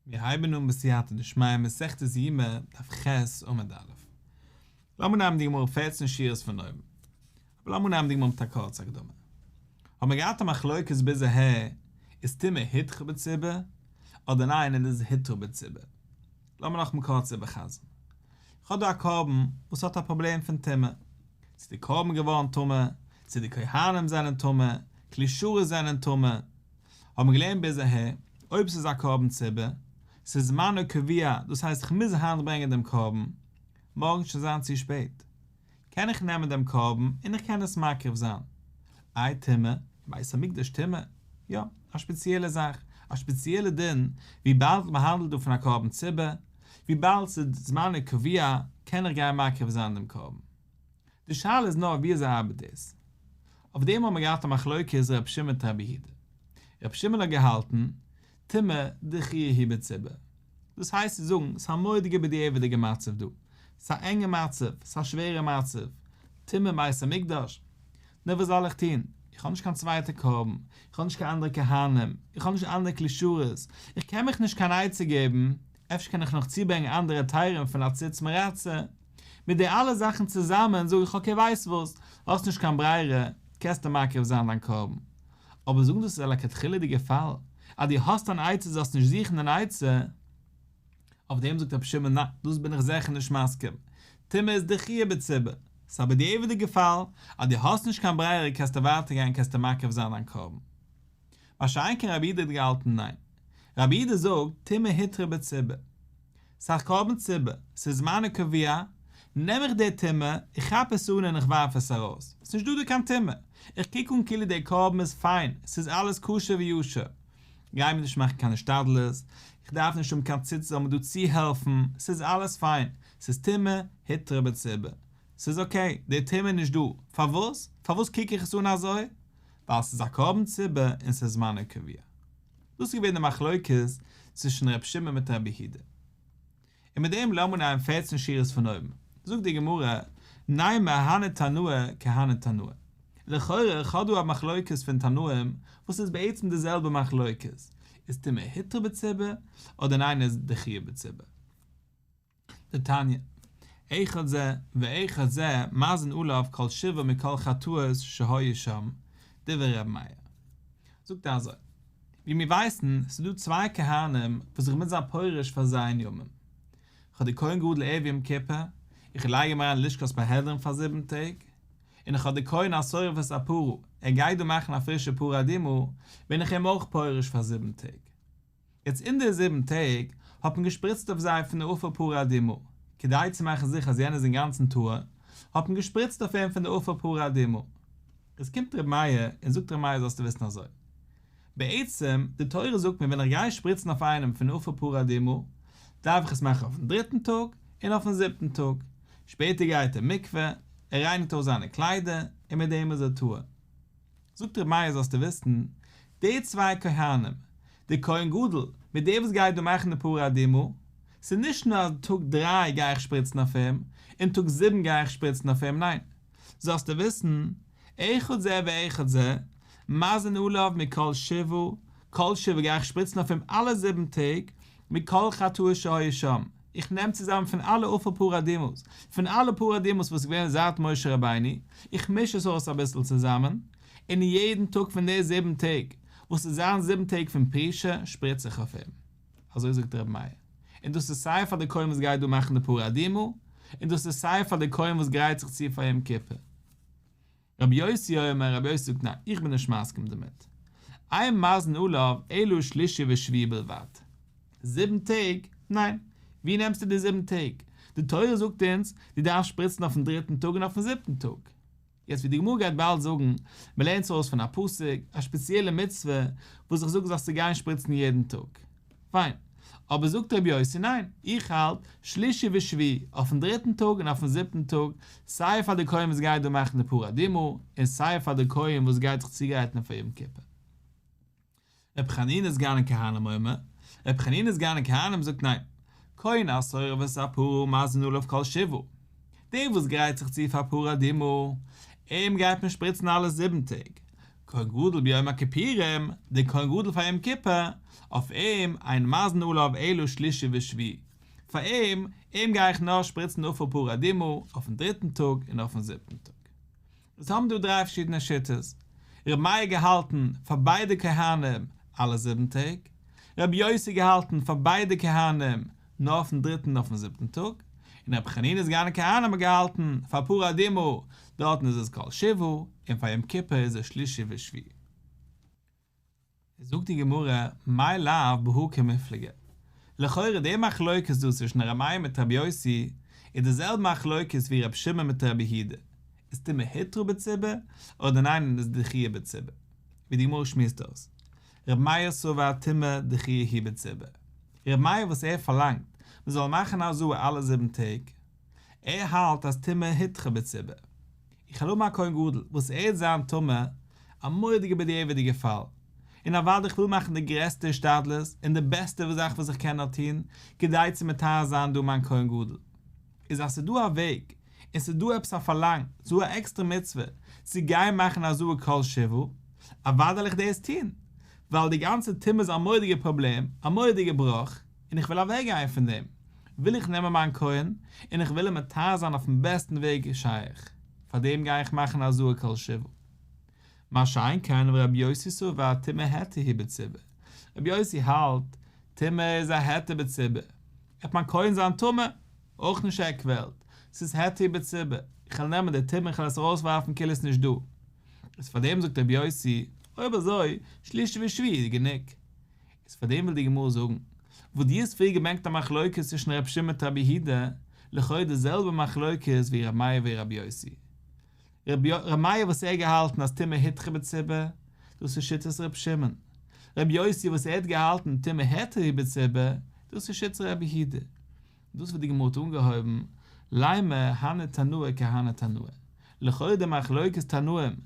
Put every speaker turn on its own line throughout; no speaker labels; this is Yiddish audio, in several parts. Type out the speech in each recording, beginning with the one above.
מיר הייבן אן בסייעתא דשמיא מסכת יומא דף ח' עמוד א'. לאמיר נעמען די גמרא פערצן שורות פון אויבן. אבער לאמיר נעמען די גמרא מיט א קורצע הקדמה. האבן מיר געהאט א מחלוקת ביז אהער, איז טומאה הודחה בציבור, אדער ניין און איז הותרה בציבור. לאמיר נאכאמאל קורץ איבערחזרן. איך האב דא א קרבן וואס האט א פראבלעם פון טומאה. צו די קרבן געווארן טמא, צו די כהנים זענען טמא, כלי שרת זענען טמא. האבן מיר געלערנט ביז אהער, אויב ס'איז א קרבן ציבור, ס'איז זמנו קבוע, דאס הייסט איך מוז היינט ברענגען דעם קרבן, מארגן וועט שוין זיין צו שפעט, קען איך נעמען דעם קרבן און איך קען עס מקריב זיין. איי טומאה, בית המקדש טומאה? יא, א שפעציעלע זאך, א שפעציעלע דין, וויבאלד מ'האנדלט דא פון א קרבן ציבור, וויבאלד ס'איז זמנו קבוע, קען איך גיין מקריב זיין דעם קרבן. די שאלה איז נאר ווי אזוי ארבעט דאס. אויף דעם האבן מיר געהאט א מחלוקת ר' שמעון מיט רבי יהודה. ר' שמעון האט געהאלטן, טומאה דחויה היא בציבור. דאס הייסט צו זאגן, ס'איז א מורא'דיגע בדיעבד'יגע מצב דא. ס'איז א ענגע מצב, ס'איז א שווערע מצב. טומאה אין בית המקדש. נו וואס זאל איך טון? איך האב נישט קיין צווייטע קרבן, איך האב נישט קיין אנדערע כהנים, איך האב נישט אנדערע כלי שרת, איך קען מיך נישט קיין עצה געבן, אפשר קען איך נאך צוברענגען אנדערע היתרים פון א ציץ מרצה. מיט די אלע זאכן צוזאמען זאג איך okay ווייסט וואס, האסט נישט קיין ברירה, קענסטו מקריב זיין דיין קרבן. אבער זאגן דאס איז א לכתחילה'דיגע פאל, אז דו האסט אן עצה זאלסט נישט זוכן אן עצה, אויף דעם זאגט רבי שמעון ניין, דאס בין איך זיכער נישט מסכים, טומאה איז דחויה בציבור, ס'איז א בדיעבד'יגע פאל, אז דו האסט נישט קיין ברירה קענסטו ווייטער גיין קענסטו מקריב זיין דיין קרבן. מה שאין כן רבי יהודה האט געהאלטן ניין. רבי יהודה זאגט טומאה הותרה בציבור. ס'איז א קרבן ציבור, ס'איז זמנו קבוע, נעם איך די טומאה, איך כאפ עס אן און איך ווארף עס ארויס, ס'איז נישט דא דא קיין טומאה, איך קוק אן כאילו דער קרבן איז פיין, ס'איז אלעס כשר וישר, גיי מיר נישט מאכן קיין השתדלות, איך דארף נישט האבן קיין ציץ זאל מיר דא צוהעלפן, ס'איז אלעס פיין, ס'איז טומאה הותרה בציבור, ס'איז okay, די טומאה איז נישט דא, פארוואס? פארוואס קוק איך עס אן אזוי? ווייל ס'איז א קרבן ציבור און ס'איז זמנו קבוע. דאס איז געווען די מחלוקת צווישן ר' שמעון מיט רבי יהודה. און מיט דעם לאמיר נעמען פערצן שורות פון אויבן. זאגט די גמרא, נימא הני תנאי כהני תנאי. לכאורה איך האב דא א מחלוקת פון תנאים וואס איז בעצם די זעלבע מחלוקת, איז טומאה הותרה בציבור אדער ניין איז דחויה בציבור. דתניא, אחד זה ואחד זה מזין עליו כל שבעה מכל חטאות שהיו שם, דברי ר' מאיר. זאגט ער אזוי, ווי מיר ווייסן, ס'איז דא צוויי כהנים וואס איך מוז זיין פורש פאר ז' ימים. כ'האב די כהן גדול ערב יום כיפור, איך לייג אים אריין אין לשכת פרהדרין פאר זיבן טעג, און איך האב די כהן השורף את הפרה, ער גייט דא מאכן א פרישע פרה אדומה, בין איך אים אויך פורש פאר זיבן טעג. יעצט אין די זיבן טעג האט מען געשפריצט אויף זיי פון די אפר פרה אדומה, כדי צו מאכן זיכער אז יענער איז אינגאנצן טהור, האט מען געשפריצט אויף אים פון די אפר פרה אדומה. עס קומט ר' מאיר און זאגט ר' מאיר זאלסטו וויסן אזוי, בעצם די תורה זאגט מיר ווען איך גיי שפריצן אויף איינעם פון אפר פרה אדומה, דארף איך עס מאכן אויפן דריטן טאג און אויפן זיבטן טאג, שפעטער גייט ער אין מקווה, ער רייניגט אויס זיינע קליידער, און מיט דעם איז ער טהור. זאגט רבי מאיר זאלסטו וויסן, די צוויי כהנים, דער כהן גדול מיט דער וואס גייט דא מאכן די פרה אדומה, ס'איז נישט נאר אז טאג דריי גיי איך שפריצן אויף אים, און טאג זיבן גיי איך שפריצן אויף אים, ניין, זאלסטו וויסן, אחד זה ואחד זה, מזין עליו מכל שבעה, כל שבעה גיי איך שפריצן אויף אים אלע זיבן טעג, מכל חטאות שהיו שם, איך נעם צוזאמען פון אלע אפר פרה אדומה'ס, פון אלע פרה אדומה'ס וואס איז געווען זייט משה רבינו, איך מיש עס אויס אביסל צוזאמען, און יעדן טאג פון די זיבן טעג, וואס איז זיין זיבן טעג פון פרישה, שפריץ איך אויף אים. אזוי זאגט רבי מאיר. און דאס איז סיי פאר די כהן וואס גייט דא מאכן די פרה אדומה, און דאס איז סיי פאר די כהן וואס גרייט זיך צו פאר יום כיפור. רבי יוסי אומר, רבי יוסי זאגט ניין, איך בין נישט מסכים דערמיט. אין מזין עליו אלא שלישי ושביעי בלבד. זיבן טעג? ניין. ווי נעמסטו די זיבן טעג? די תורה זאגט אונז, דו דארפסט שפריצן אויפן דריטן טאג און אויפן זיבטן טאג. יעצט ווי די גמרא גייט באלד זאגן, מען לערנט עס אויס פון א פסוק, א שפעציעלע מצוה, וואס איך זאג זאלסטו גיין שפריצן יעדן טאג. פיין. אבער זאגט רבי יוסי ניין, איך האלט, שלישי ושביעי, אויפן דריטן טאג און אויפן זיבטן טאג, סיי פאר די כהן וואס גייט דא מאכן די פרה אדומה, און סיי פאר די כהן וואס גייט זיך צוגרייטן פאר יום כיפור. רבי חנינא סגן הכהנים אומר, רבי חנינא סגן הכהנים זאגט ניין, כהן השורף את הפרה מזין עליו כל שבעה, דער וואס גרייט זיך צו פאר פרה אדומה, אים גייט מען שפריצן אלע זיבן טעג. כהן גדול ביום הכיפורים, דער כהן גדול פאר יום כיפור, אויף אים, אין מזין עליו אלא שלישי ושביעי, פאר אים, אים גיי איך נאר שפריצן אפר פרה אדומה אויפן דריטן טאג און אויפן זיבטן טאג. אונז האבן דא דריי פארשידענע שיטות, ר' מאיר געהאלטן פאר ביידע כהנים אלע זיבן טעג, ר' יוסי געהאלטן פאר ביידע כהנים נאר אויפן דריטן און אויפן זיבטן טאג, און רבי חנינא סגן הכהנים האט געהאלטן פאר פרה אדומה, דארטן איז עס כל שבעה, און פאר יום כיפור איז עס שלישי ושביעי. זאגט די גמרא, מאי לאו בהא קמיפלגי, לכאורה די מחלוקת דא צווישן ר' מאיר מיט רבי יוסי איז די זעלבע מחלוקת ווי רבי שמעון מיט רבי יהודה, איז טומאה הותרה בציבור אדער ניין איז דחויה בציבור, ווי די גמרא שמועסט אויס, ר' מאיר סבר טומאה דחויה היא בציבור, ר' מאיר וואס ער פארלאנגט מען זאל מאכן הזאה אלע זיבן טעג, ער האלט אז טומאה הותרה בציבור. איך וועל האבן א כהן גדול וואס ער וועט זיין טמא, א מורא'דיגע בדיעבד'יגע פאל, און אוודאי איך וויל מאכן די גרעסטע השתדלות און די בעסטע זאך וואס איך קען נאר טון כדי צו מטהר זיין דא מיין כהן גדול, איז אז ס'איז דא א וועג און ס'איז דא עפעס א פארלאנג, ס'איז דא א עקסטרע מצוה צו גיין מאכן הזאה כל שבעה, אוודאי וועל איך דאס טון, ווייל די גאנצע טומאה איז א מורא'דיגע פראבלעם, א מורא'דיגע בראך, און איך וויל אוועק גיין פון דעם, וויל איך נעמען מיין כהן, און איך וויל אים מטהר זיין אויפן בעסטן וועג שייך, פאר דעם גיי איך מאכן הזאה כל שבעה. מה שאין כן רבי יוסי סבר טומאה היתר היא בציבור, רבי יוסי האלט, טומאה איז א היתר בציבור, וועט מיין כהן זיין טמא, אויך נישט עק וועלט, ס'איז היתר בציבור, איך וועל נעמען די טומאה איך וועל עס ארויסווארפן כאילו עס איז נישט דא. איז פאר דעם זאגט רבי יוסי, אויב אזוי, שלישי ושביעי איז גענוג. איז פאר דעם וויל די גמרא זאגן, וואס דו האסט פריער געברענגט א מחלוקת צווישן רבי שמעון מיט רבי יהודה, לכאו' די זעלבע מחלוקת ווי רבי מאיר ווי רבי יוסי. רבי מאיר וואס ער האט געהאלטן אז טומאה הותרה בציבור, דאס איז שיטת רבי שמעון. רבי יוסי וואס ער האט געהאלטן טומאה היתר היא בציבור, דאס איז שיטת רבי יהודה. דאס וואס די גמרא האט אנגעהויבן, לימא הני תנאי כהני תנאי, לכאורה די מחלוקת תנאים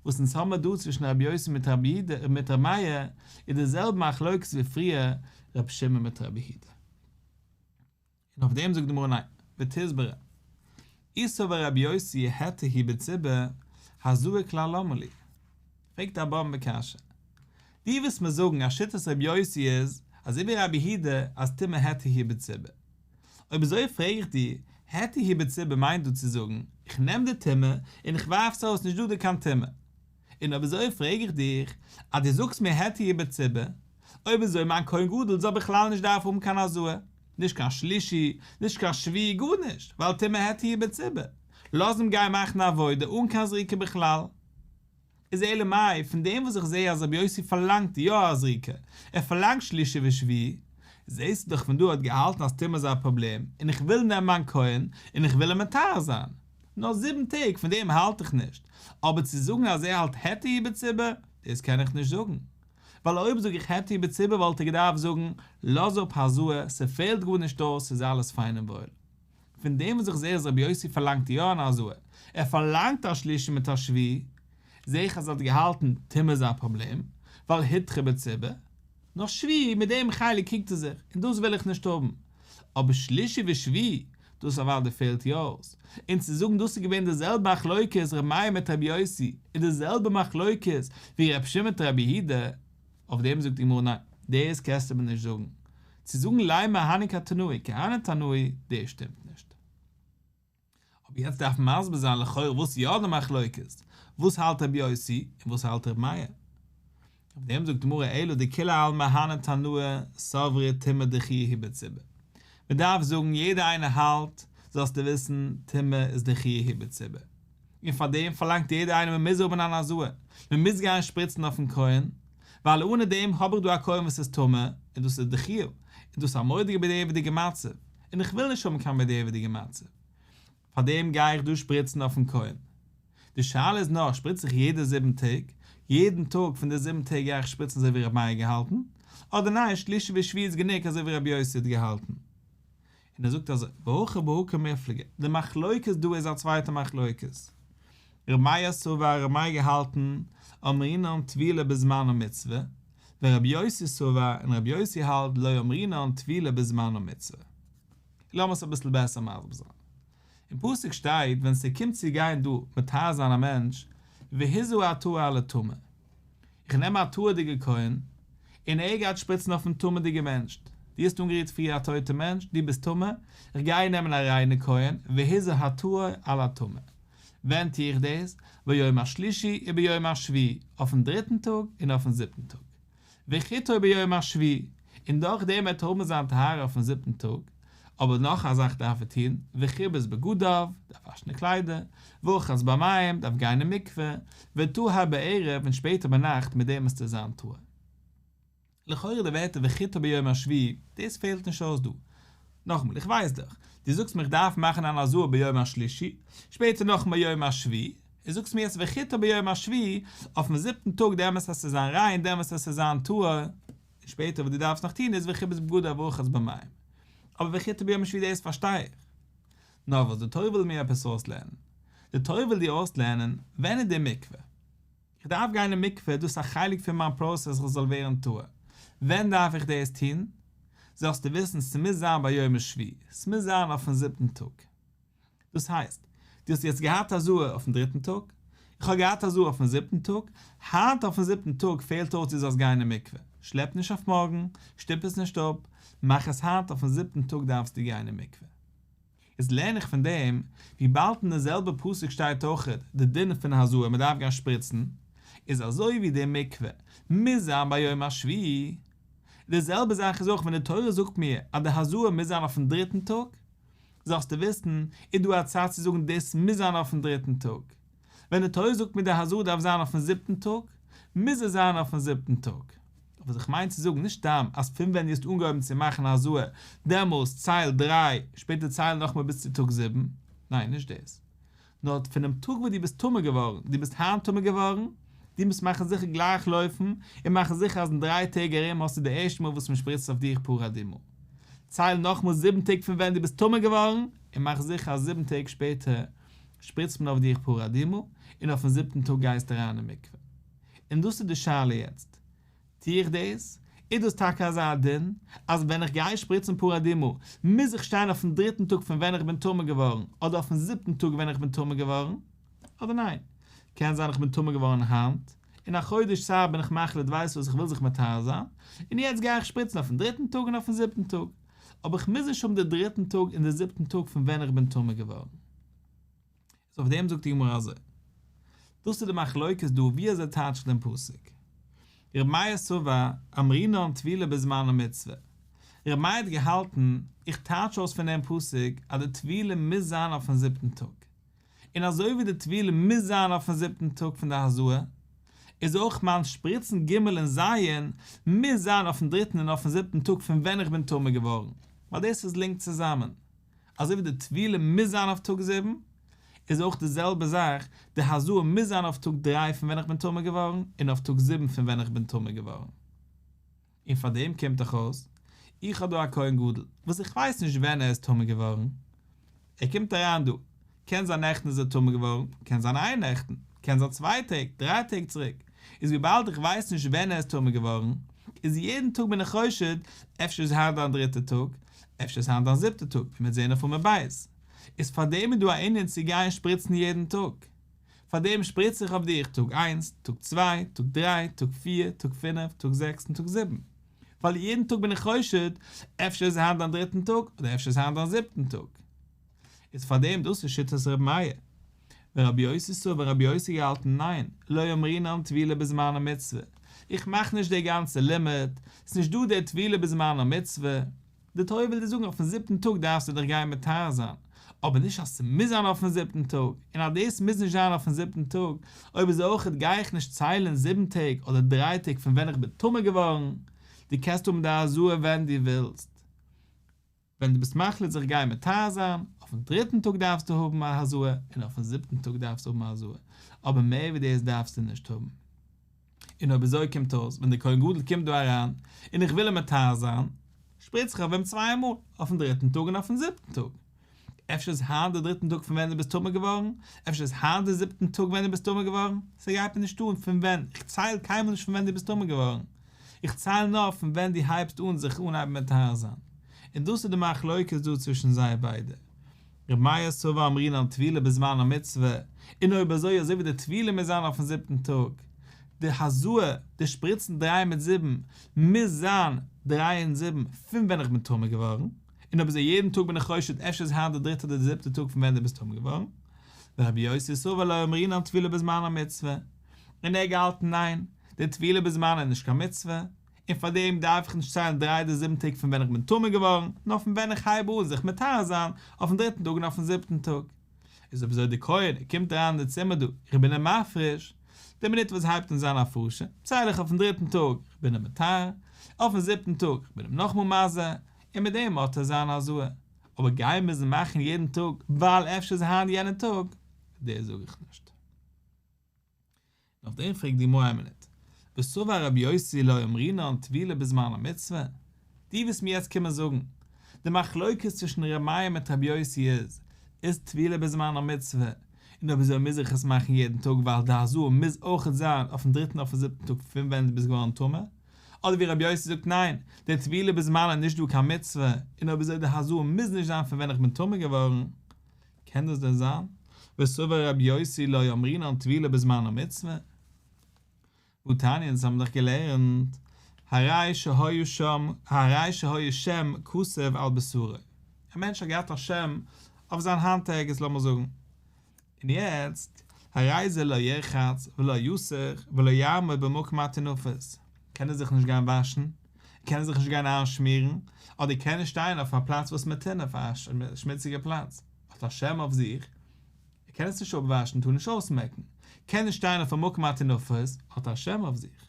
וואס אונז האמער דא צווישן רבי יוסי מיט רבי יהודה מיט רבי מאיר, איז די זעלבע מחלוקת ווי פריער רבי שמעון מיט רבי יהודה. און אויף דעם זאגט די גמרא ניין, ותסברא אי סבר רבי יוסי היתר היא בציבור, הזאה כלל למה לי. פרעגט א באמבע קשיא. דו ווילסט מיר זאגן אז שיטת רבי יוסי איז אזוי ווי רבי יהודה אז טומאה היתר היא בציבור. אויב אזוי פרעג איך דיר, היתר היא בציבור מיינט דא צו זאגן, איך נעם די טומאה און איך ווארף עס ארויס נישט דא דא קיין טומאה. און אויב אזוי פרעג איך דיך, אז דו זאגסט מיר היתר היא בציבור, אויב אזוי מיין כהן גדול זאל בכלל נישט דארפן האבן קיין הזאה, נישט קיין שלישי, נישט קיין שביעי, גארנישט, ווייל טומאה היתר היא בציבור. לאז אים גיין מאכן עבודה אן קיין זריקה בכלל. איז אלא מאי, פון דעם וואס איך זעה אז רבי יוסי פארלאנגט יא א זריקה, ער פארלאנגט שלישי ושביעי, זעהסטו דאך פון דא ער האט געהאלטן אז טומאה איז א פראבלעם, און איך וויל נעמען מיין כהן, און איך וויל אים מטהר זיין. נאר זיבן טעג, פון דעם האלט איך נישט. אבער צו זאגן אז ער האלט היתר היא בציבור, דאס קען איך נישט זאגן. ווייל אויב זאג איך היתר היא בציבור וואלט ער געדארפט זאגן, לאז אפ הזאה, ס'פעלט גארנישט אויס, ס'איז אלעס פיין און וואויל. פון דעם וואס איך זעה אז רבי יוסי פארלאנגט יא אן הזאה, ער פארלאנגט א שלישי מיט א שביעי, זעה איך אז ער האט געהאלטן טומאה איז א פראבלעם, ווייל הותרה בציבור, נאר שביעי מיט דעם חלק קריגט ער זיך, און דאס וויל איך נישט האבן. אבער שלישי ושביעי, דאס אוודאי פעלט יא אויס. און צו זאגן דאס איז געווען די זעלבע מחלוקת ר' מאיר מיט רבי יוסי, איז די זעלבע מחלוקת ווי ר' שמעון מיט רבי יהודה, אויף דעם זאגט די גמרא ניין, דאס קענסטו מיר נישט זאגן. צו זאגן לימא הני כתנאי כהני תנאי, דאס שטימט נישט. אבער יעצט דארף מען מסביר זיין לכאורה וואס יא די מחלוקת, וואס האלט רבי יוסי און וואס האלט רבי מאיר. אויף דעם זאגט די גמרא אלא דכולי עלמא הני תנאי סברי טומאה דחויה היא בציבור. מען דארף זאגן יעדער איינער האלט, זאלסטו וויסן, טומאה איז דחויה היא בציבור. און פאר דעם פארלאנגט יעדער איינער מען מוז האבן אן הזאה, מען מוז גיין שפריצן אויפן כהן, ווייל אנע דעם האב איך דא א כהן וואס איז טמא, און דאס איז דחויה, און דאס איז א מורא'דיגע בדיעבד'יגע מצב, און איך וויל נישט האבן קיין בדיעבד'יגע מצב, פאר דעם גיי איך דא שפריצן אויפן כהן. די שאלה איז נאר, שפריץ איך יעדע זיבן טעג, יעדן טאג פון די זיבן טעג גיי איך שפריצן אזוי ווי רבי מאיר געהאלטן, אדער ניין שלישי ושביעי איז גענוג אזוי ווי רבי יוסי האט געהאלטן. און ער זאגט אזוי, והכא בהא קמיפלגי, די מחלוקת דא איז א צווייטע מחלוקת. ר' מאיר סבר ר' מאיר געהאלטן, אמרינן טבילה בזמנה מצוה, ור' יוסי סבר און ר' יוסי האלט לא אמרינן טבילה בזמנה מצוה. לאמיר עס אביסל בעסער מסביר זיין. אין פסוק שטייט ווען ס'קומט צו גיין דא מטהר זיין א מענטש, והזה הטהור על הטמא. איך נעם א טהור'דיגע כהן, און ער גייט שפריצן אויפן טמא'דיגע מענטש. דו האסט אנגערירט פריער א טויטע מענטש, דו ביסט טמא, איך גיי נעמען א ריינע כהן, והזה הטהור על הטמא. ווען טו איך דאס? ביום השלישי וביום השביעי, אויפן דריטן טאג און אויפן זיבטן טאג. וחיטו ביום השביעי, און דורך דעם וועט ער האבן זיין טהרה אויפן זיבטן טאג, אבער נאך א זאך דארף ער טון, וכיבס בגדיו, דארף וואשן די קליידער, ורחץ במים, דארף גיין אין מקווה, וטהר בערב, און שפעטער ביינאכט מיט דעם וועסטו זיין טהור. לכאורה די ווערטער וחיטו ביום השביעי, דאס פעלט נישט אויס דא. נאכאמאל, איך ווייס דאך, דו זאגסט מיר איך דארף מאכן אן הזאה ביום השלישי, שפעטער נאכאמאל ביום השביעי, און זאגסט מיר יעצט וחיטו ביום השביעי, אויפן זיבטן טאג דעמאלס וועסטו זיין ריין, דעמאלס וועסטו זיין טהור, און שפעטער וואס דו דארפסט נאך טון איז וכיבס בגדיו ורחץ במים. אבער וחיטו ביום השביעי דאס פארשטיי איך. נאר וואס די תורה וויל מיר עפעס אויסלערנען. די תורה וויל דיר אויסלערנען, ווען איז די מקווה? איך דארף גיין אין מקווה, דאס איז א חלק פון מיין פראסעס איך זאל ווערן טהור. ווען דארף איך דאס טון? זאלסטו וויסן ס'מוז זיין ביום השביעי, ס'מוז זיין אויפן זיבטן טאג. דאס הייסט, דו האסט יעצט געהאט הזאה אויפן דריטן טאג, איך האב געהאט הזאה אויפן זיבטן טאג, היינט אויפן זיבטן טאג פעלט אויס דו זאלסט גיין אין מקווה, שלעפ נישט אויף מארגן, שטופ עס נישט אפ, מאך עס היינט אויפן זיבטן טאג דארפסטו גיין אין מקווה. איז לערן איך פון דעם, וויבאלד אין די זעלבע פסוק שטייט אויכעט די דין פון הזאה מען דארף גיין שפריצן, איז אזוי ווי די מקווה מוז זיין ביום השביעי, די זעלבע זאך איז אויך ווען די תורה זאגט מיר אז די הזאה מוז זיין אויפן דריטן טאג, זאלסטו וויסן, איז דא א צד צו זאגן דאס מוז זיין אויפן דריטן טאג. ווען די תורה זאגט מיר די הזאה דארף זיין אויפן זיבטן טאג, מוז עס זיין אויפן זיבטן טאג. וואס איך מיין צו זאגן, נישט סתם אז פון ווען דו האסט אנגעהויבן צו מאכן הזאה, דעמאלס צייל דריי, שפעטער צייל נאכאמאל ביז צו טאג זיבן, ניין נישט דאס. נאר פונעם טאג וואס דו ביסט טמא געווארן, דו ביסט היינט טמא געווארן, דו מוזט מאכן זיכער גלייך לויפן און מאכן זיכער אז אין דריי טעג ארום האסטו די ערשטע מאל וואס מען שפריצט אויף דיך פרה אדומה. צייל נאכמאל זיבן טעג פון ווען דו ביסט טמא געווארן, און מאך זיכער אז זיבן טעג שפעטער שפריצט מען אויף דיך פרה אדומה, און אויפן זיבטן טאג גייסטו אריין אין מקווה. און דאס איז די שאלה יעצט, טו איך דאס? איז דאס טאקע אזא דין, אז ווען איך גיי שפריצן פרה אדומה, מוז איך שטיין אויפן דריטן טאג פון ווען איך בין טמא געווארן, אדער אויפן זיבטן טאג ווען איך בין טמא געווארן? אדער ניין? קען זיין איך בין טמא געווארן היינט, אין א חודש צייט בין איך מחליט ווייסט וואס איך וויל זיך מטהר זיין, און יעצט גיי איך שפריצן אויפן דריטן טאג און אויפן זיבטן טאג, אבער איך מוז נישט האבן די דריטן טאג און די זיבטן טאג פון ווען איך בין טמא געווארן. איז אויף דעם זאגט די גמרא אזוי, דאס איז די מחלוקת דא ווי אזוי טייטש איך דעם פסוק, ר' מאיר סבר אמרינן טבילה בזמנה מצוה, ר' מאיר האט געהאלטן, איך טייטש אויס פון דעם פסוק אז די טבילה מוז זיין אויפן זיבטן טאג, און אזוי ווי די טבילה מוז זיין אויפן זיבטן טאג פון די הזאה, איז אויך מיין שפריצן ג' און ז' מוז זיין אויפן דריטן און אויפן זיבטן טאג פון ווען איך בין טמא געווארן, ווייל דאס איז לינקט צוזאמען. אזוי ווי די טבילה מוז זיין אויף טאג זיבן, איז אויך די זעלבע זאך, די הזאה מוז זיין אויף טאג דריי פון ווען איך בין טמא געווארן, און אויף טאג זיבן פון ווען איך בין טמא געווארן. און פאר דעם קומט דאך אויס, איך האב דא א כהן גדול, וואס איך ווייס נישט ווען ער איז טמא געווארן, ער קומט אריין דא, קען זיין נעכטן איז ער טמא געווארן, קען זיין אייערנעכטן, קען זיין צוויי טעג, דריי טעג צוריק, איז וויבאלד איך ווייס נישט ווען ער איז טמא געווארן, איז יעדן טאג בין איך חושד, אפשר איז היינט דיין דריטע טאג, אפשר איז היינט דיין זיבטע טאג, ווי מ'וועט זען אויף עמוד ב'. איז פארדעם איז דא א ענין צו גיין שפריצן יעדן טאג. פארדעם שפריץ איך אויף דיך טאג איינס, טאג צוויי, טאג דריי, טאג פיר, טאג פינף, טאג זעקס און טאג זיבן. ווייל יעדן טאג בין איך חושד, אפשר איז היינט דיין דריטן טאג, אדער אפשר איז היינט דיין זיבטן טאג. איז פארדעם דאס איז שיטת ר' מאיר. ורבי יוסי סבר רבי יוסי געהאלטן ניין, לא אמרינן טבילה בזמנה מצוה, איך מאך נישט די גאנצע לימוד, ס'נישט דא די טבילה בזמנה מצוה, די תורה וויל דיר זאגן אויפן זיבטן טאג דארפסטו דיך גיין מטהר זיין, אבער נישט אז ס'מוז זיין אויפן זיבטן טאג, און אז דאס מוז נישט זיין אויפן זיבטן טאג, אויב אזוי אויכעט גיי איך נישט ציילן זיבן טעג אדער דריי טעג פון ווען איך בין טמא געווארן, דו קענסט האבן די הזאה ווען דו ווילסט. ווען דו ביסט מחליט זיך גיין מטהר זיין, אויפן דריטן טאג דארפסטו האבן א הזאה, און אויפן זיבטן טאג דארפסטו האבן א הזאה, אבער מער ווי דאס דארפסטו נישט האבן. און אויב אזוי קומט אויס, ווען דער כהן גדול קומט דא אריין, און איך וויל אים מטהר זיין, שפריץ איך אויף אים צוויי מאל, אויפן דריטן טאג און אויפן זיבטן טאג. אפשר איז היינט דער דריטן טאג פון ווען דו ביסט טמא געווארן, אפשר איז היינט דער זיבטן טאג ווען דו ביסט טמא געווארן, ס'גייט מיר נישט אן פון ווען, איך צייל קיינמאל נישט פון ווען דו ביסט טמא געווארן, איך צייל נאר פון ווען דו הייבסט אן זיך אנהייבן מטהר זיין. און דאס איז די מחלוקת דא צווישן זיי ביידע. ר' מאיר סבר אמרינן טבילה בזמנה מצוה, און אויב אזוי אזוי ווי די טבילה מוז זיין אויפן זיבטן טאג. די הזאה, די שפריצן דריי מיט זיבן, מוז זיין דריי און זיבן פון ווען איך בין טמא געווארן, און אויב אזוי יעדן טאג בין איך חושד אפשר איז היינט די דריטע אדער די זיבטע טאג פון ווען דו ביסט טמא געווארן. ורבי יוסי סבר לא אמרינן טבילה בזמנה מצוה, און ער האט געהאלטן ניין, די טבילה בזמנה איז נישט קיין מצוה, און פאר דעם דארף איך נישט ציילן דריי אדער זיבן טעג פון ווען איך בין טמא געווארן, נאר פון ווען איך הייב אן זיך מטהר זיין, אויפן דריטן טאג און אויפן זיבטן טאג. איז אויב אזוי די כהן קומט אריין אין די צימער דא, איך בין אים מפריש, די מינוט וואס הייבט אן זיין הפרשה, צייל איך אויפן דריטן טאג, איך בין אים מטהר, אויפן זיבטן טאג, איך בין אים נאכמאל מזה, און מיט דעם האט ער זיין הזאה. אבער גיין מוזן מאכן יעדן טאג ווייל אפשר איז היינט יענע טאג, דאס זאג איך נישט. און אויף דעם פרעגט די גמרא איין מינוט, וסבר רבי יוסי לא אמרינן טבילה בזמנה מצוה? דו וועסט מיר יעצט קומען זאגן, די מחלוקת צווישן ר' מאיר מיט רבי יוסי איז, איז טבילה בזמנה מצוה, און אויב אזוי מוז איך עס מאכן יעדן טאג ווייל די הזאה מוז אויכעט זיין אויפן דריטן אויפן זיבטן טאג פון ווען דו ביסט געווארן טמא, אדער ווי רבי יוסי זאגט ניין, די טבילה בזמנה איז נישט דא קיין מצוה, און אויב אזוי די הזאה מוז נישט זיין פון ווען איך בין טמא געווארן, קען דאס דען זיין? וסבר רבי יוסי לא אמרינן טבילה בזמנה מצוה? והתניא אונז האבן דאך געלערנט, הרי שהיה שם, הרי שהיה שם כתוב על בשרו, א מענטש האט געהאט א שם אויף זיין האנט ערגעץ לאמיר זאגן, און יעצט, הרי זה לא ירחץ ולא יסוך ולא יעמוד במקום הטינופת, קען ער זיך נישט גיין וואשן, קען ער זיך נישט גיין איינשמירן, אדער קען נישט שטיין אויף א פלאץ וואס מטונף, א שמוציגע פלאץ, האט א שם אויף זיך, ער קען עס נישט אפוואשן, טאר נישט אויסמעקן, קען נישט שטיין אויף א מקום הטינופת, האט א שם אויף זיך.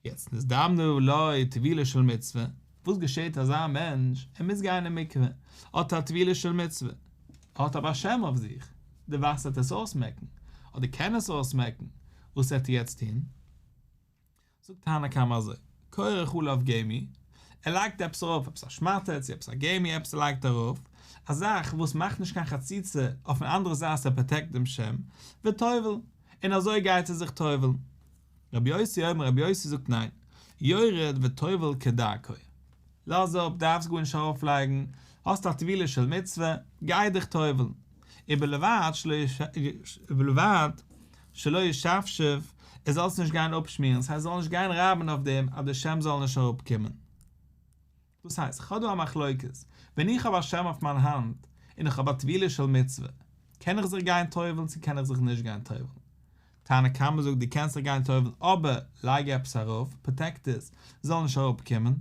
יעצט נזדמנה לו טבילה של מצוה, וואס געשעט אזא מענטש, ער מוז גיין אין מקווה, האט א טבילה של מצוה, האט אבער א שם אויף זיך, די וואסער וועט עס אויסמעקן, אדער קען עס אויסמעקן, וואס וועט ער יעצט טון? זאגט תנא קמא אזוי, כורך עליו גמי, ער לייגט עפעס ארויף, עפעס א שמאטע צו עפעס א גמי עפעס ער לייגט ארויף, א זאך וואס מאכט נישט קיין חציצה אויפן אנדערע זייט ס'פראטעקט דעם שם, וטובל, און אזוי גייט ער זיך טובל'ן. רבי יוסי אומר רבי יוסי זאגט ניין, יורד וטובל כדרכו. לאז אפ, דארפסט גארנישט ארויפלייגן, האסט א טבילה של מצוה, גיי דיך טובל'ן. ובלבד ובלבד שלא ישפשף, ער זאל עס נישט גיין אפשמירן, ס'הייסט ער זאל נישט גיין רייבן אויף דעם אז די שם זאל נישט אראפקומען. דאס הייסט, כ'האב דא א מחלוקת, ווען איך האב א שם אויף מיין האנט, און איך האב א טבילה של מצוה, קען איך זיך גיין טובל'ן צו קען איך זיך נישט גיין טובל'ן? תנא קמא זאגט דו קענסט זיך גיין טובל'ן אבער לייג עפעס ארויף, פראטעקט עס, זאל נישט אראפקומען.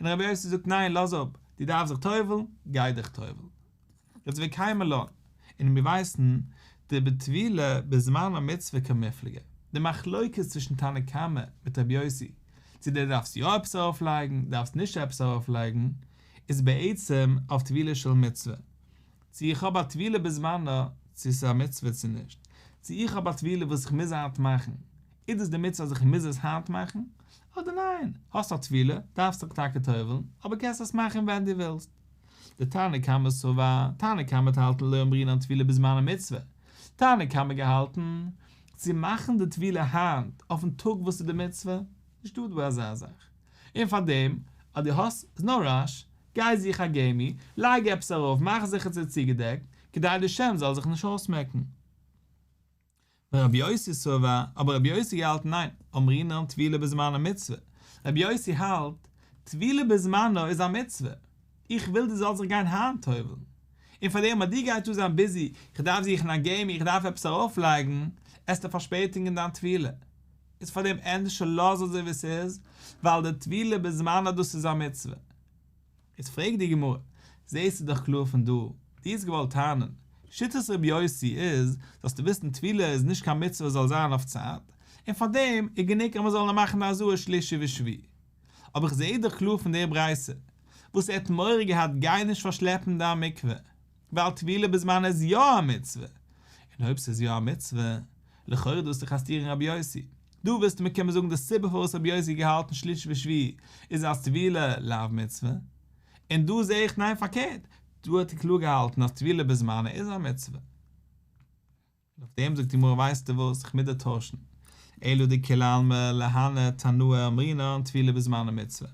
און רבי יוסי זאגט ניין לאז אפ, דו דארפסט זיך טובל'ן, גיי דיך טובל'ן. יעצט וקיימא לן, און מיר ווייסן דבטבילה בזמנה מצוה קמיפלגי, די מחלוקת צווישן תנא קמא מיט רבי יוסי, צו דו דארפסט יא עפעס ארויף לייגן, דארפסט נישט עפעס ארויף לייגן, איז בעצם אויף טבילה של מצוה, צו איך האב א טבילה בזמנה צו ס'איז א מצוה צו נישט, צו איך האב א טבילה וואס איך מוז היינט מאכן, איז דאס די מצוה אז איך מוז עס היינט מאכן, אדער ניין, האסט א טבילה, דארפסט זיך טאקע טובל'ן, אבער קענסט עס מאכן ווען דו ווילסט. דתנא קמא סבר, תנא קמא האט געהאלטן לא אמרינן טבילה בזמנה מצוה, תנא קמא געהאלטן צו מאכן די טבילה היינט אויפן טאג וואס איז די מצוה, נישטא דא אזא זאך, און פארדעם אז דו האסט נאו ראש, גיי זוך א גמי, לייג עפעס ארויף, מאך זיכער ס'איז צוגעדעקט, כדי די שם זאל זיך נישט אויסמעקן. ורבי יוסי סבר, אבער רבי יוסי געהאלטן ניין, אמרינן טבילה בזמנה מצוה, רבי יוסי האלט, טבילה בזמנה איז א מצוה, איך וויל דו זאלסט זיך גיין היינט טובל'ן, און פאר דעם אז דו גייסט דא זיין ביזי, איך דארף זוכן א גמי, איך דארף עפעס ארויפלייגן, עסטו פארשפעטיגן דיין טבילה, איז פאר דעם ענדערש לאז אזוי ווי ס'איז, ווייל די טבילה בזמנה דאס איז א מצוה. איז פרעגט די גמרא, זעהסטו דאך קלאר פון דא, דו האסט געוואלט טענה'ן, שיטת רבי יוסי איז, זאלסטו וויסן טבילה איז נישט קיין מצוה זאל זיין אויף צייט, און פאר דעם איז גענוג אז מען זאל נאר מאכן די הזאה שלישי ושביעי. אבער איך זעה דאך קלאר פון די ברייתא, וואס ער האט מורא געהאט גיי נישט פארשלעפן דיין מקווה, ווייל טבילה בזמנה איז יא א מצוה, און אויב ס'איז יא א מצוה, לכאורה דאס דאך א סתירה אין רבי יוסי. דא ווילסטו מיר קומען זאגן די סיבה פארוואס רבי יוסי האט געהאלטן שלישי ושביעי איז אז טבילה לאו מצוה, און דא זעה איך ניין פארקערט, דא האט ער קלאר געהאלטן אז טבילה בזמנה איז א מצוה. און אויף דעם זאגט די גמרא ווייסטו וואס, איך מוז דיר טוישן, אלא דכולי עלמא להני תנאי אמרינן טבילה בזמנה מצוה,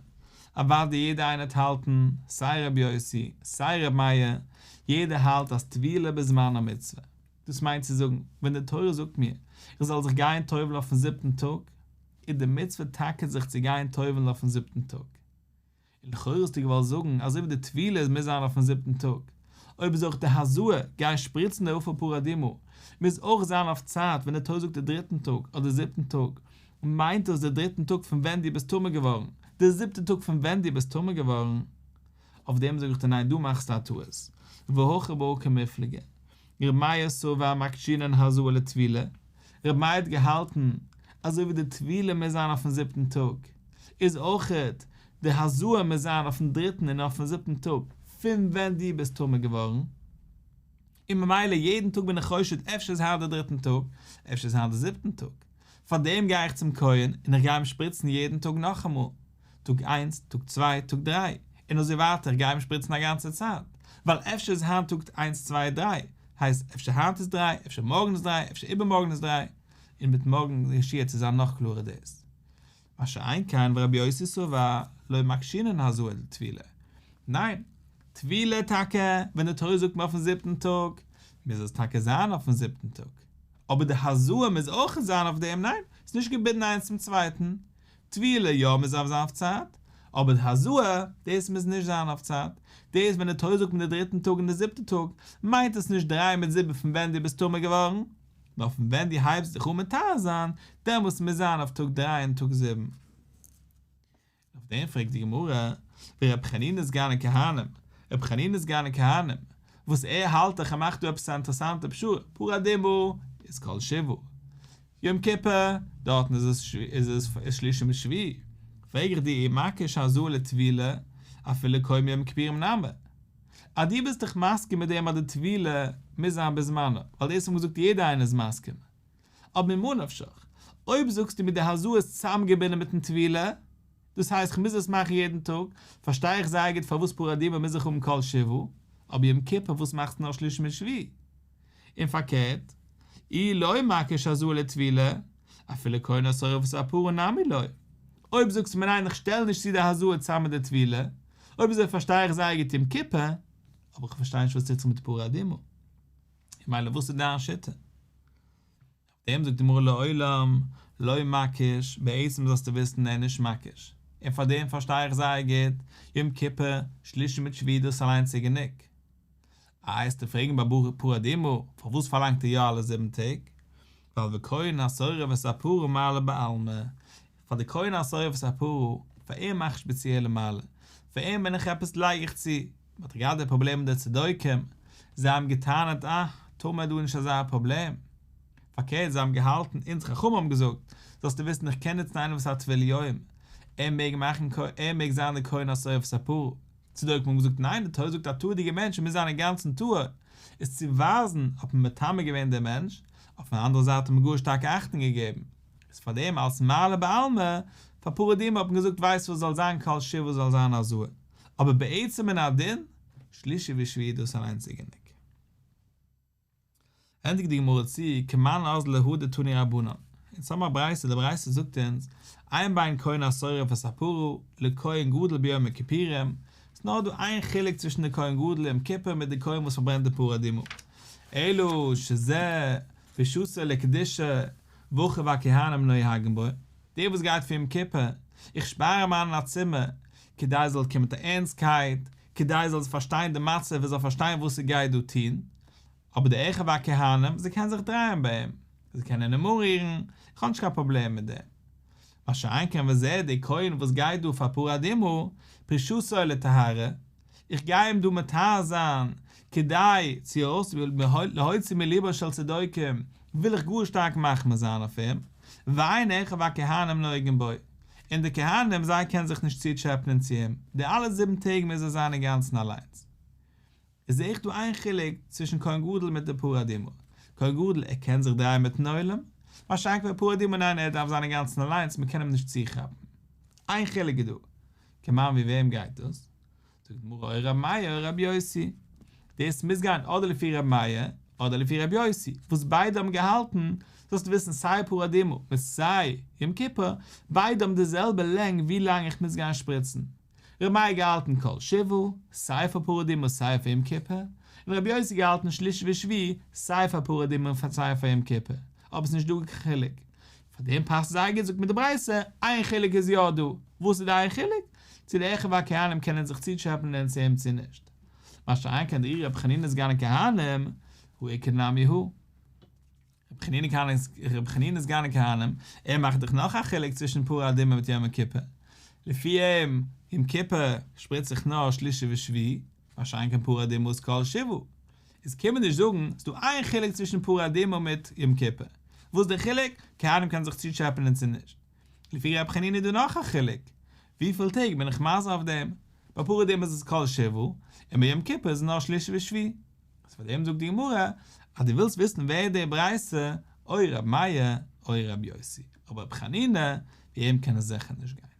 אוודאי יעדער איינער וועט האלטן, סיי רבי יוסי, סיי רבי מאיר, יעדער האלט אז טבילה בזמנה מצוה. דאס מיינט צו זאגן, ווען די תורה זאגט מיר איך זאל זיך גיין טובל'ן אויפן זיבטן טאג, איז די מצוה טאקע זיך צו גיין טובל'ן אויפן זיבטן טאג. און לכאורה האסטו געוואלט זאגן אזוי ווי די טבילה איז מוז זיין אויפן זיבטן טאג, אויב איז אויך די הזאה, גיין שפריצן די אפר פרה אדומה, מוז אויך זיין אויף צייט ווען די תורה זאגט די דריטן טאג אדער זיבטן טאג, מיינט דאס די דריטן טאג פון ווען דו ביסט טמא געווארן, די זיבטע טאג פון ווען דו ביסט טמא געווארן. אויף דעם זאג איך דיר ניין דא מאכסטו א טעות, והכא בהא קמיפלגי, ר' מאיר סבר מקשינן הזאה לטבילה, ר' מאיר האט געהאלטן אזוי ווי די טבילה מוז זיין אויפן זיבטן טאג, איז אויכעט די הזאה מוז זיין אויפן דריטן און אויפן זיבטן טאג פון ווען דו ביסט טמא געווארן, און ממילא יעדן טאג בין איך חושד אפשר איז היינט די דריטן טאג, אפשר איז היינט די זיבטן טאג, פארדעם גיי איך צום כהן און איך גיי אים שפריצן יעדן טאג נאכאמאל, טאג איינס, טאג צוויי, טאג דריי, און אזוי ווייטער, איך גיי אים שפריצן א גאנצע צייט, ווייל אפשר איז היינט טאג איינס צוויי דריי, הייסט אפשר היינט איז דריי, אפשר מארגן איז דריי, אפשר איבערמארגן איז דריי, און מיט מארגן שיעור וועט זיין נאך קלארער דאס. מה שאין כן ורבי יוסי סבר לא מקשינן הזאה לטבילה. ניין, טבילה טאקע, ווען די תורה זאגט מיר אויפן זיבטן טאג, מוז עס טאקע זיין אויפן זיבטן טאג. אבער די הזאה מוז אויך זיין אויף דעם, ניין, ס'איז נישט געבינדן איינס צום צווייטן. טבילה יא מוז זיין אויף צייט, אבער די הזאה, דאס מוז נישט זיין אויף צייט. דאס ווען די תורה זאגט מיר די דריטן טאג און די זיבטע טאג, מיינט עס נישט דריי מיט זיבן פון ווען דו ביסט טמא געווארן, נאר פון ווען דו הייבסט זיך אן מטהר זיין, דעמאלטס מוז זיין אויף טאג דריי און טאג זיבן. אויף דעם פרעגט די גמרא, ור' חנינא סגן הכהנים, ר' חנינא סגן הכהנים, וואס ער האלט דאך ער מאכט דא עפעס א אינטערעסאנטע פשרה, פרה אדומה איז כל שבעה, יום כיפור, דארטן איז עס איז עס שלישי מיט שביעי, פרעג איך דיר אי מקיש הזאה לטבילה, אפילו כהן ביום הכיפורים נמי, אז דו ביסט דאך מסכים מיט דעם אז די טבילה מוז זיין בזמנה, ווייל דאס האבן געזאגט יעדער איינער איז מסכים, אבער ממה נפשך, אויב זאגסטו מיר די הזאה איז צוזאמגעבינדן מיטן טבילה, דאס הייסט כ'מוז עס מאכן יעדן טאג, פארשטיי איך זייער גוט פארוואס פרה אדומה מוז איך האבן כל שבעה, אבער יום כיפור וואס מאכסטו נאר שלישי מיט שביעי? און פארקערט, אי לא מקיש הזאה לטבילה, אפילו כהן השורף את הפרה נמי לא. אויב זאגסטו מיר ניין איך שטעל נישט צו די הזאה צוזאם מיט די טבילה, אויב אזוי פארשטיי איך זייער גוט יום כיפור, אבער כ'פארשטיי נישט וואס טוט זיך מיט פרה אדומה. ממילא וואס איז דיין שיטה? אויף דעם זאגט די גמרא לעולם לא מקיש, בעצם זאלסטו וויסן ער איז נישט מקיש, און פאר דעם פארשטיי איך זייער גוט, יום כיפור, שלישי מיט שביעי דאס אליינס איז גענוג. איי וועסטו פרעגן ביי פרה אדומה פארוואס פארלאנגט ער יא אלע זיבן טעג? ווייל וכהן השורף את הפרה מעלה בעלמא, פאר די כהן השורף את הפרה, פאר אים מאך איך שפעציעלע מעלה, פאר אים בין איך עפעס לייג איך צו, מען האט געהאט די פראבלעם מיט די צדוקים, זיי האבן געטענה'ט אה, טומאה איז דא נישט אזא פראבלעם, פארקערט זיי האבן געהאלטן, אונז חכמים האבן געזאגט, זאלסטו וויסן איך קען נוצן איינעם וואס איז א טבול יום, ער מעג מאכן ער מעג זיין די כהן השורף את הפרה, צדוקים האבן געזאגט ניין די תורה זאגט א טהור'דיגער מענטש מוז זיין אינגאנצן טהור, איז צו ווייזן האט מען מטמא געווען דעם מענטש, אויפן אנדערע זייט האט מען גאר שטארק אכטונג געגעבן, איז פאר דעם אלס מעלה בעלמא, פאר פרה אדומה האט מען געזאגט ווייסט וואס זאל זיין כל שבעה זאל זיין הזאה, אבער בעצם מן הדין, שלישי ושביעי דאס אליינס איז גענוג. ענדיגט די גמרא צו, כמאן אזלא הא דתנו רבנן, אונז האבן א ברייתא, די ברייתא זאגט אונז, אין בין כהן השורף את הפרה לכהן גדול ביום הכיפורים, ס'איז נאר דא איין חילוק צווישן די כהן גדול יום כיפור מיט די כהן וואס פארברענט די פרה אדומה, אלא שזה פרישתו לקדושה ואחיו הכהנים נוהגין בו, דער וואס גייט פאר יום כיפור, איך שפאר אים איין אין א צימער, כדי ער זאל קומען מיט א ערנסטקייט, כדי ער זאל פארשטיין די מצב, ער זאל פארשטיין וואס ער גייט דא טון, אבער די אחיו הכהנים, זיי קענען זיך דרייען ביי אים, זיי קענען אים אנרירן, איך האב נישט קיין פראבלעם מיט דעם. מה שאין כן וזה דער כהן וואס גייט דא פאר פרה אדומה, פרישתו לטהרה, איך גיי אים דא מטהר זיין, כדי צו להוציא מליבם של צדוקים, וויל איך גאר שטארק מחמיר זיין אויף אים, ואין אחיו הכהנים נוגעין בו, און די כהנים זיי קענען זיך נישט צוטשעפענען צו אים, די אלע זיבן טעג מוז ער זיין אינגאנצן אליינס. איז זעה איך דא איין חילוק צווישן כהן גדול מיט די פרה אדומה, כהן גדול ער קען זיך דרייען מיטן עולם, מה שאין כן ביי פרה אדומה ניין ער דארף זיין אינגאנצן אליינס מען קען אים נישט צוכאפן. איין חילוק איז דא. כמאן ווי וועם גייט דאס? זאגט די גמרא או ר' מאיר או ר' יוסי. דאס מוז גיין אדער לפי ר' מאיר אדער לפי ר' יוסי, וואס ביידע האבן געהאלטן, זאלסטו וויסן סיי פרה אדומה מיט סיי יום כיפור, ביידע האבן די זעלבע לענג ווי לאנג איך מוז גיין שפריצן. ר' מאיר געהאלטן כל שבעה, סיי פאר פרה אדומה סיי פאר יום כיפור, און ר' יוסי געהאלטן שלישי ושביעי, סיי פאר פרה אדומה און סיי פאר יום כיפור. אבער ס'איז נישט דא קיין חילוק. פאר דעם פאסט זייער גוט זאגט מיר די ברייתא, איין חילוק איז יא דא, וואס איז די איין חילוק? צו די אחיו הכהנים קענען זיך צוטשעפענען צו אים צו נישט. מה שאין כן דאי רבי חנינא סגן הכהנים, הא איכא נמי הא. רבי חנינא סגן הכהנים, ער מאכט דאך נאך א חילוק צווישן פרה אדומה מיט יום כיפור. לפי אים, יום כיפור שפריצט זיך נאר שלישי ושביעי, מה שאין כן פרה אדומה איז כל שבעה. איז קען מען נישט זאגן ס'דא איין חילוק צווישן פרה אדומה מיט יום כיפור. וואס איז דער חילוק? כהנים קענען זיך צוטשעפענען צו נישט. לפי רבי חנינא איז דא נאך א חילוק. וויפיל טעג בין איך מזהיר אויף דעם? ביי פרה אדומה איז עס כל שבעה, און ביי יום כיפור איז עס נאר שלישי ושביעי. איז פאר דעם זאגט די גמרא אז דו ווילסט וויסן ווער איז די ברייתא, או ר' מאיר או ר' יוסי, אבער ר' חנינא, ווי אים קען עס זיכער נישט גיין.